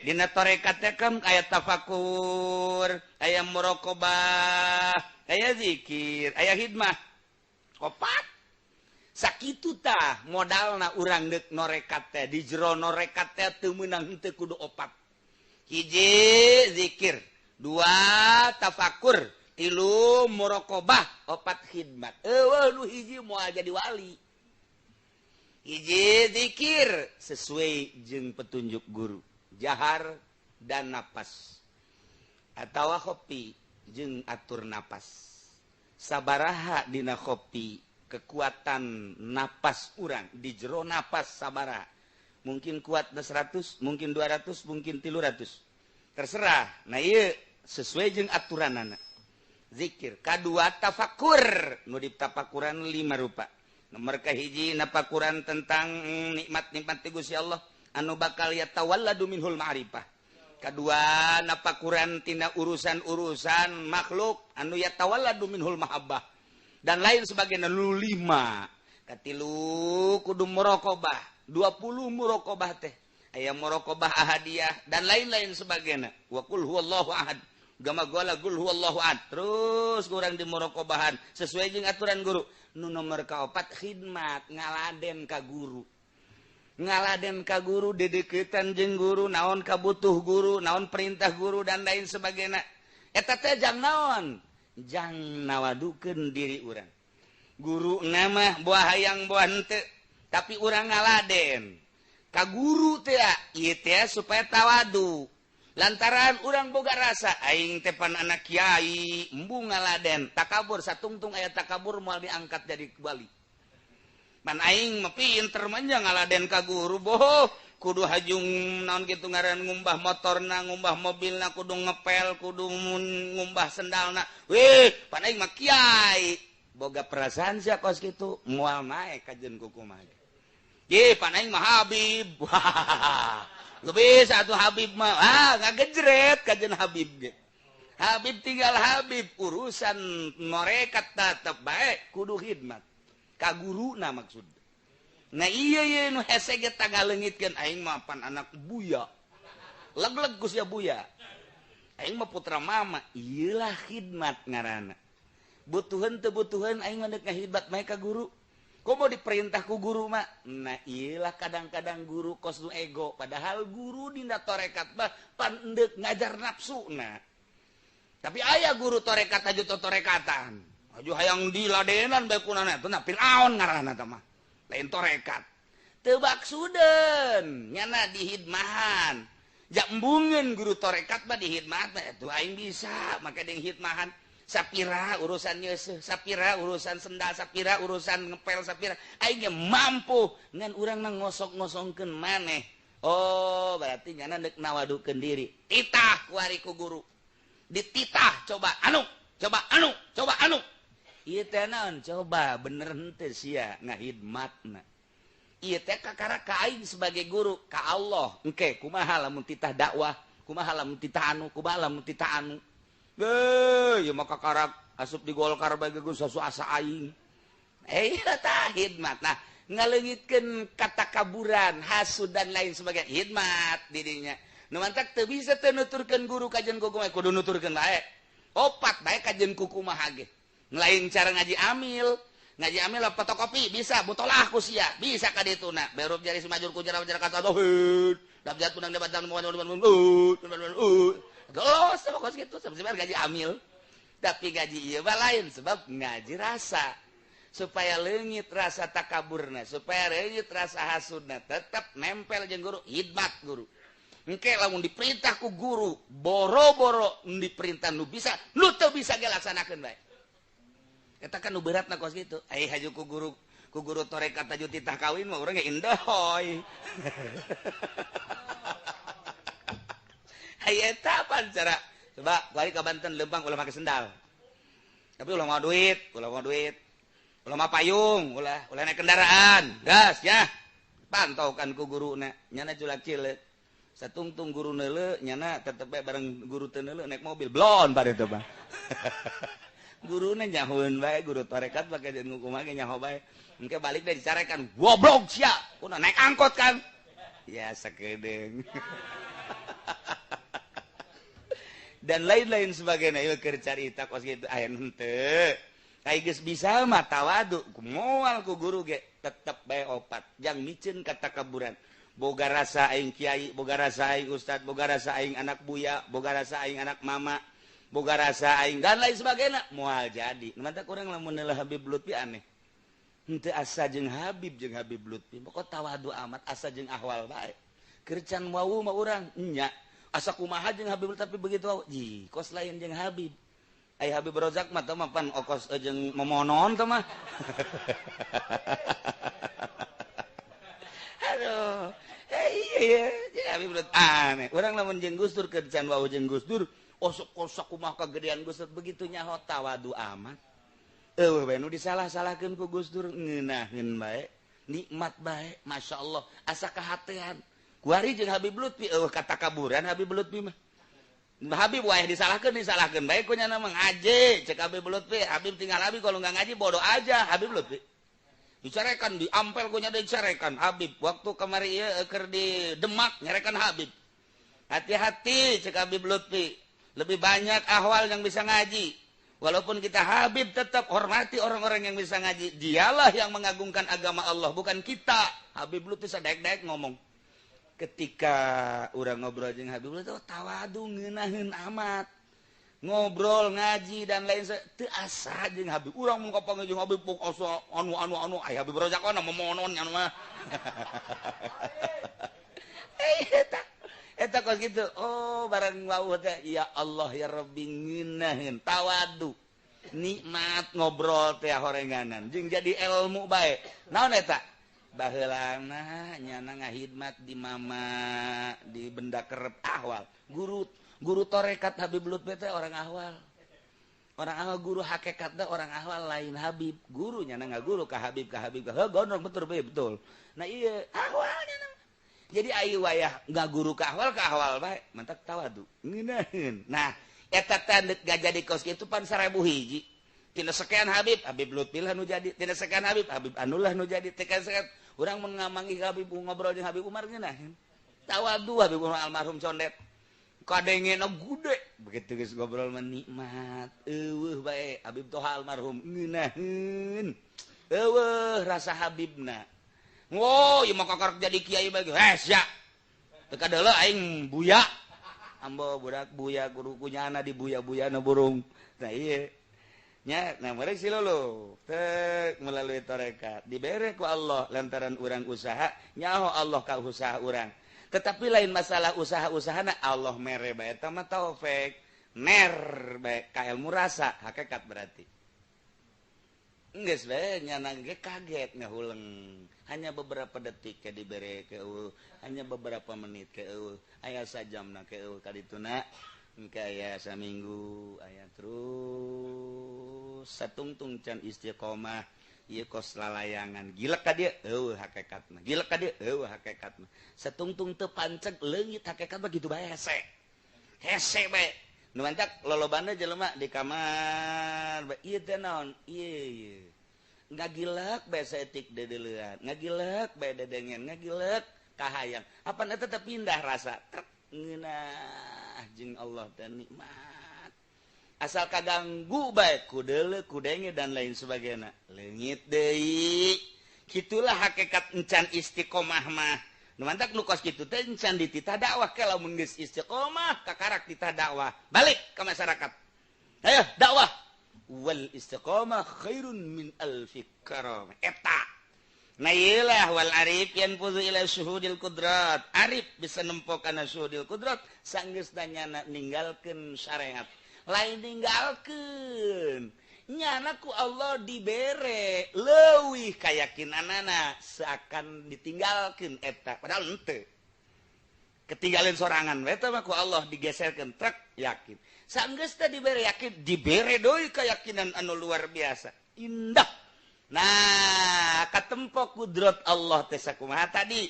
Dina tarekat teh kan aya tafakur, aya muraqabah, aya zikir, aya khidmah. Opat. Sakitu tah modalna urang deuk norekat teh di jero norekat teh teu meunang henteu kudu opat. Hiji zikir, dua tafakur, tilu muraqabah, opat khidmat. Eueuh nu hiji moal jadi wali. Hiji zikir sesuai jeung petunjuk guru, jahar dan napas atawa kopi jeung atur napas. Sabaraha dina kopi kekuatan napas urang di jero napas sabaraha. Mungkin kuat 100, mungkin 200, mungkin 300. Terserah. Nah ieu sesuai jeung aturanana. Zikir. Kadua tafakur, nu ditafakuran 5 rupa. Nomor kahiji nafakuran tentang nikmat-nikmat ti Gusti Allah anu bakal yatawalladu minhul ma'rifah. Kadua nafakuran tina urusan-urusan makhluk anu yatawalladu minhul mahabbah dan lain sebagainya. Nu 5. Katilu kudu muraqabah. 20 muraqabah teh aya muraqabah ahadiyah dan lain-lain sebagainya. Wa qul huwallahu ahad. Gama gola qul huwallahu ahad. Terus kurang di muraqabahan sesuai jeung aturan guru. Nu nomor kaopat khidmat, ngaladen ka guru. Ngaladen ka guru, dedeketan jeung guru, naon kabutuh guru, naon perintah guru dan lain sebagainya. Eta teh jang naon? Jang nawadukeun diri urang. Guru nama buah hayang buah henteu, tapi urang ngaladen ka guru teh ieu teh supaya tawadu. Lantaran urang boga rasa aing teh pan anak kiai, embung ngaladen, takabur satungtung aya takabur moal diangkat jadi wali. Pan aing mah pinter mah ngaladen ka guru, boh kudu hajung naon kitu ngaran ngumbah motorna, ngumbah mobilna, kudu ngepel, kudu ngumbah sendalna. Wih, pan aing mah kiai. Boga perasaan sia kos kitu, moal naek kajeun kukumaha. Ye, pan aing mah Habib. Lebih satu Habib mah, ah ngagejret kajeun Habib ge. Habib tinggal Habib, urusan norekat tetep bae kudu khidmat. Ka guruna maksud. Nah iya iya nu hese ge tagaleungitkeun aing mah pan anak buya. Leg-leg ku sia buya. Aing mah putra mama, ieulah khidmat ngaranna. Butuheun teu butuheun aing mah deuk ngahidmat bae ka guru. Komo diperintah ku guru mah. Nah iyalah kadang-kadang guru kos nu ego, padahal guru dina torekat mah pan endek ngajar nafsu nah. Tapi aya guru torekat aju torekatan. Aju hayang diladenan bae kunana eta Firaun ngaranna teh mah. Lain torekat. Teu baksudeun nyana dihidmahan. Ja embungeun guru torekat mah dihidmat mah atuh aing bisa make deung hidmahan. Sapira urusan nyeuseuh, sapira urusan sendal, sapira urusan ngepel, sapira aing ge mampu ngan urang mah ngosok-ngosongkeun maneh. Oh, berarti nyana deuk nawadukeun diri. Titah kuari ku guru. Dititah coba anu, coba anu, coba anu. Ieu teh naon? Coba bener henteu sia ngahidmatna. Ieu teh kakara ka aing sebagai guru ka Allah. Engke kumaha lamun titah dakwah, kumaha lamun titah anu, kumaha lamun titah anu. Ieu mah kakarak asup di Golkar bae geus sasu asa aing. Ieu tah khidmat. Nah, ngaleungitkeun katakaburan, hasud dan lain sebagainya. Khidmat didinya. Nu mantak teu bisa teu nuturkeun guru kajeun kukumaha, kudu nuturkeun bae. Opat bae kajeun kukumaha ge. Lain cara ngaji amil. Ngaji amil fotokopi bisa, mutolah ku sia, bisa ka dituna. Berub jari sumajur ku jara jara kata tauhid. Dabjat punang debat dan gelos sama kos gitu sebenarnya gaji amil. Tapi gaji ieu mah lain sebab ngaji rasa. Supaya leungit rasa takaburna, supaya leungit rasa hasudna, tetap nempel jeung guru, khidmat guru. Engke lamun diperintah ku guru, boro-boro diperintah nu bisa, nu teu bisa ge laksanakeun bae. Eta kan nu beratna kos kitu. Ai haju ku guru torekat aju titah kawin mah urang ge indohoy. Ai eta pan cara coba kuari ka Banten lempang ulah make sendal. Tapi ulah mau duit, ulah mau duit. Ulah mau payung, ulah ulah naik kendaraan. Gas ya. Pantau kan ku guruna, nyana culak cileuk. Satungtung guru neuleuh, nyana tetep bae bareng guru teu neuleuh naik mobil. Blon bari teh mah. Guruna nyahoeun bae, guru tarekat pake jeung ngukum ge nyaho bae. Engke balik deui dicarekan, goblok sia, kuna naik angkot kan. Ya sakedeung. Dan lain-lain sebagainya. Ieu keur carita kos kitu aya henteu. Ai geus bisa mah tawadu, moal ku guru ge tetep bae opat. Jang miceun katakaburan. Boga rasa aing kiai, boga rasa aing ustad, boga rasa aing anak buya, boga rasa aing anak mama, boga rasa aing dan lain sebagainya, moal jadi. Mantap urang lamun neulah Habib Lutfi aneh. Henteu asa jeung Habib Lutfi, pokok tawadu amat asa jeung ahwal bae. Keur can wawuh mah urang nya asa kumaha jeung Habib tapi begitu wawuh, ji kos lain jeung Habib. Ai Habib Rozak mah teh mah pan okos jeung momonon teh mah. Aduh, iya iya Habib Lutfi aneh. Urang lamun jeung Gus Dur keur can wawuh jeung Gus Dur, osok-osok kumaha kagedean Gus Dur begitu nyaho tawadu amat. Eueuh bae nu disalah-salahkeun ku Gus Dur ngeunaheun bae, nikmat bae, masyaallah, asa kahatean. Kuari jeung Habib Lutfi eueuh katakaburan Habib Lutfi mah. Habib wae disalahkeun bae ku nyana mah ngaji, cek Habib Lutfi, Habib tinggal Habib kalau enggak ngaji bodoh aja Habib Lutfi. Dicarekan di ampel ku nya dicarekan Habib. Waktu kamari ieu keur di Demak nyarekan Habib. Hati-hati cek Habib Lutfi, lebih banyak ahwal yang bisa ngaji. Walaupun kita Habib tetap hormati orang-orang yang bisa ngaji. Dialah yang mengagungkan agama Allah, bukan kita. Habib Lutfi sadaek-daek ngomong. Ketika urang ngobrol jeung Habib Lutfi, oh, tawadu ngeunaheun amat. Ngobrol, ngaji dan lain teu asa jeung Habib. Urang mun kapanggih jeung Habib pok asa anu aya Habib Rozak kana momonon nya mah. Eta kos gitu. Oh, barang wawuh teh ya Allah ya Rabbi ngeunaheun tawadu. Nikmat ngobrol teh horenganan jeung jadi ilmu bae. Naon eta? Baheulana nyana ngahidmat di mama di benda kerep ahwal. Guru torekat Habib Lutfi teh orang ahwal. Orang ahwal guru hakikat teh orang ahwal lain Habib. Guru nyana ngaguru ka Habib ka Habib. Heuh gondrong betul bae betul. Nah ieu ahwal nyana. Jadi ayu wayah nggak guru ke ahwal bae mantak tawadu ngeunaheun. Nah eta teh gak jadi kos kitu pan 1000 hiji. Tina sekian Habib, Habib Lutfi lah nu jadi. Tina sekian Habib, Habib Anulah nu jadi. Tina sekian urang mun ngamanggih Habib ngobrol jeung Habib Umar ngeunaheun. Tawadu Habib Umar almarhum condet. Kadengena gede begitu geus ngobrol mah nikmat. Eueuh bae Habib Toha almarhum ngeunaheun. Eueuh rasa Habibna. Wo, ieu mah kakarek jadi kiai bae. Heh, sia. Teu kadeuleu aing buya. Ambo budak buya guru kunyana di buya-buyana burung. Nah ieu. Nya, nah mereka si lulu. Tek melalui tarekat dibere ku Allah lantaran urang usaha, nyaho Allah ka usaha urang. Tetapi lain masalah usaha-usahana Allah mere bae eta mah taufik. Ner bae ka ilmu rasa hakikat berarti. Geus bae nyana ge kaget ngahuleng. Hanya beberapa detik ke dibere ke eueuh, hanya beberapa menit ke eueuh, aya sajamna ke eueuh kadituna engke aya saminggu aya terus satungtung can istiqomah ieu kos lalayangan gilek ka dieu eueuh hakikatna gilek ka dieu eueuh hakikatna satungtung teu panceg leungit hakikat mah kitu bae hese hese bae nu mantak lolobana jelema di kamar ieu teh naon ieu ngagilek bae saeutik deudeulean ngagilek bae dedengen ngagilek kahayang apan eta teh pindah rasa trek ngeunah jeung Allah dan nikmat asal kaganggu bae ku deuleu ku denge dan lain sebagainya leungit deui kitulah hakikat encan istiqomah mah nu mantak nu kos kitu teh encan dititah dakwah ke lamun geus istiqomah kakarak titah dakwah balik ke masyarakat ayo dakwah wal istiqomah khairun min alfi karam eta nah iyalah wal arif yanfuzu ila syuhudil qudrat arif bisa nempo kana syuhudil qudrat sanggeus nyana ninggalkeun syariat lain ninggalkeun nyana ku Allah dibere leuwih kayakinanana seakan ditinggalkeun eta padahal henteu ketinggalan sorangan eta mah ku Allah digeserkeun trek yakin sanggeus teh dibere yakin dibere deui keyakinan anu luar biasa indah. Nah katempo kudrat Allah teh sakumaha tadi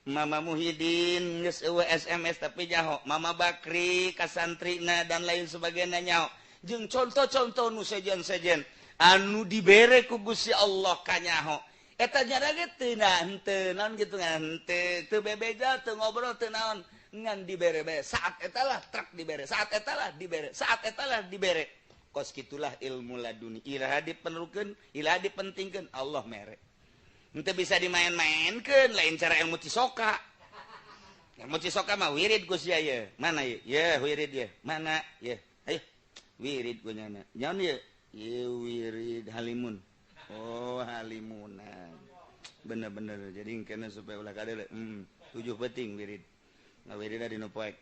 Mama Muhyiddin geus eueuh SMS tapi nyaho Mama Bakri kasantrina dan lain sebagainya nyaho jeung contoh-contoh nu sejen-sejen anu dibere ku Gusti Allah kanyaho eta nyara ge teu naon kitu henteu teu bebeja teu ngobrol teu naon Ngan dibere bae saat etalah truk dibere, saat etalah dibere, saat etalah dibere. Kos kitulah ilmu laduni. Iraha diperlukeun, iraha dipentingkeun, Allah mere. Henteu bisa dimain-mainkeun lain cara ilmu cisoka. Ilmu cisoka mah wirid ku sia ye. Mana ye? Ye wirid ye. Mana ye? Ayo. Wirid ku nyana. Nyaon ye? Ye wirid halimun. Oh, halimunan. Bener-bener. Jadi kena supaya ulah kadele. 7 penting wirid. Ngawirid dina poek.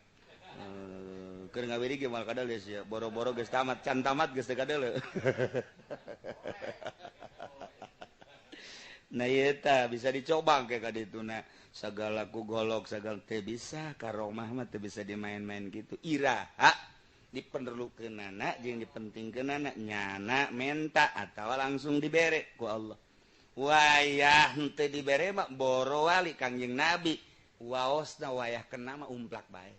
Keur ngawiri ge moal kadele sia. Boro-boro geus tamat, can tamat geus teu kadele. Nah ieu tah bisa dicoba ke ka dituna. Sagala ku golok sagala teu bisa karomah mah teu bisa dimain-main gitu. Iraha diperlukeunana jeung dipentingkeunana nyana menta atawa langsung dibere ku Allah. Wayah henteu dibere mah boro wali Kangjeng Nabi. Waosna wayah kena mah umplak bae.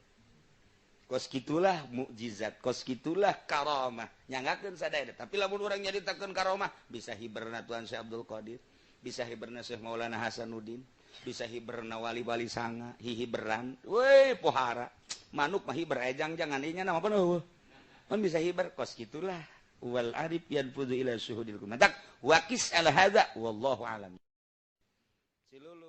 Kos kitulah mukjizat, kos kitulah karomah. Nyanggakeun sadaya. Tapi lamun urang nyaritakeun karomah bisa hiberna Tuhan Syekh Abdul Qadir, bisa hiberna Syekh Maulana Hasanuddin, bisa hiberna wali-wali sanga, hihiberan. Woi pohara. Manuk mah hiber ejang jangan inya nama penuh. Mun bisa hiber kos kitulah. Wal arif yanfudu ila syuhudil kumatak. Waqis al hadza wallahu alam. Silulu